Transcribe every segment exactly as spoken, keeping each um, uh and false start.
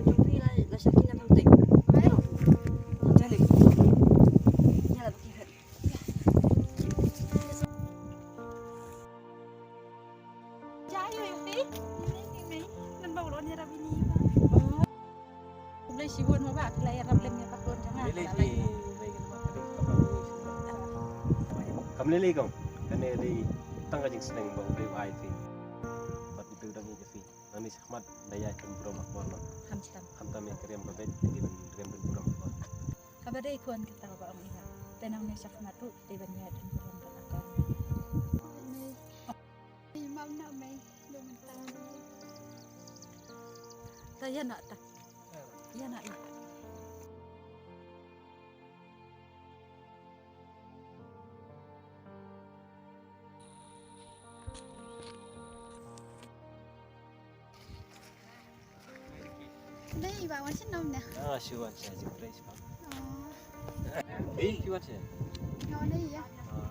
Phi la, la shah ki na pam te. Jale. Ïa la ki het. Ja ïa phi. Ni ni ni. Nan ba ulon ïa rabi ni ba. Khublei shibun ma ba phi la ïarap lem ïa ka khun jong nga. Lei lei phi, lei kan ba phi ka ba. Kam lei lei kong. Kane dei tang ka jingsneng ba u Blei u ai phi. Bad u Blei u dang ïeit ïa phi. Nangne shakhmat da ïaid don burom akor noh. Khamtam. Khamtam ïa ka riam ka beit, dei ban riam don burom akor. Kaba dei khun kata ba ong ïa. Te nangne shakhmat ruh dei ban ïaid don burom don akor. Mei, mam na mei, lo mentang. Ta ïa na ta. Ïa na ïa. Dei ba wan shin nom ne. Ah, shu wan sha jingtrei sha. Oh. Ei, ki wan sha. Nga wan dei ïa. Ah.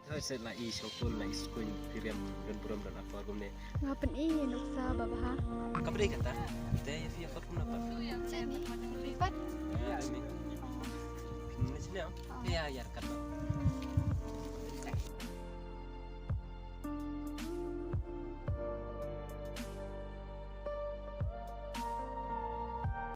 Hoi set la i shokul la i skuin piriam don burom don akor kumne. Nga pyn-i nuksa ba bha. Kaba dei kata. Te ïa phi akor kumno pat? Sini. Pat. Ah, ni. Ni sini. Ïa, ïa, kat.